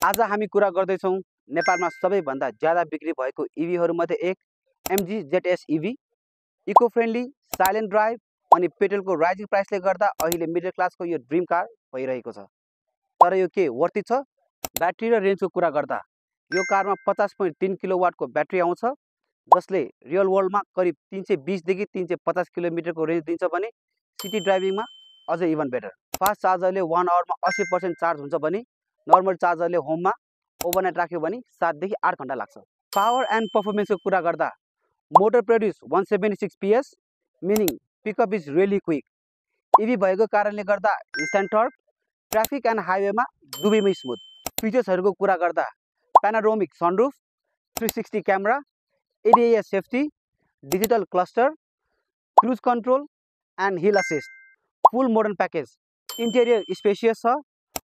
आज हामी कुरा गर्दैछौँ नेपालमा सबैभन्दा ज्यादा बिक्री भएको इभीहरूमध्ये एक MG ZS EV। Eco friendly, silent drive अनि पेट्रोलको राइजिङ प्राइसले गर्दा अहिले मिडल क्लासको यो ड्रिम कार भइरहेको छ। तर यो के वर्थ इट छ? ब्याट्री र रेन्जको कुरा गर्दा यो कारमा 50.3 किलोवाटको ब्याट्री आउँछ, जसले रियल वर्ल्डमा करिब 320 देखि 350 किलोमिटरको रेन्ज दिन्छ भने सिटी ड्राइभिङमा अझै इभन बेटर। फास्ट चार्जरले 1 आवरमा 80% चार्ज हुन्छ भने नर्मल चार्जरले होममा ओभरनाइट राख्यो भने 7 देखि 8 घण्टा लाग्छ। पावर एन्ड पर्फर्मेन्सको कुरा गर्दा motor produce 176 PS, meaning pickup is really quick. EV भएको कारणले गर्दा इन्स्ट्यान्ट टर्क, ट्राफिक एन्ड हाइवेमा दुवैमै स्मुथ। फिचर्सहरूको कुरा गर्दा panoramic sunroof, 360 camera, ADAS safety, digital cluster, cruise control and hill assist, full modern package. Interior spacious छ,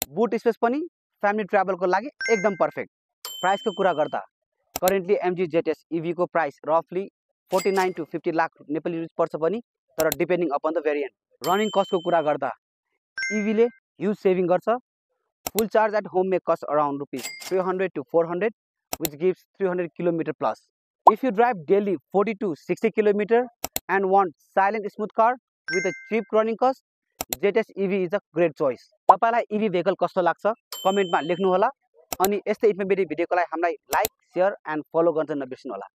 boot space पनि फ्यामिली ट्राभलको लागि एकदम पर्फेक्ट। प्राइसको कुरा गर्दा करेन्टली MG ZS EV को प्राइस रफली 49 to 50 लाख नेपाली रुपियाँ पर्छ पनि, तर depending upon the variant. Running कस्टको कुरा गर्दा इभीले ह्युज सेभिङ गर्छ। Full charge at home may cost around ₹300 to 400, which gives 300 km plus. If you drive daily 40 to 60 km and want silent smooth car with a cheap running cost, ZS EV is a great choice. तपाईलाई EV vehicle कस्तो लाग्छ कमेन्टमा लेख्नु होला। अनि यस्तै informative भिडियोको लागि हामीलाई like, share and follow गर्न नबिर्सनु होला।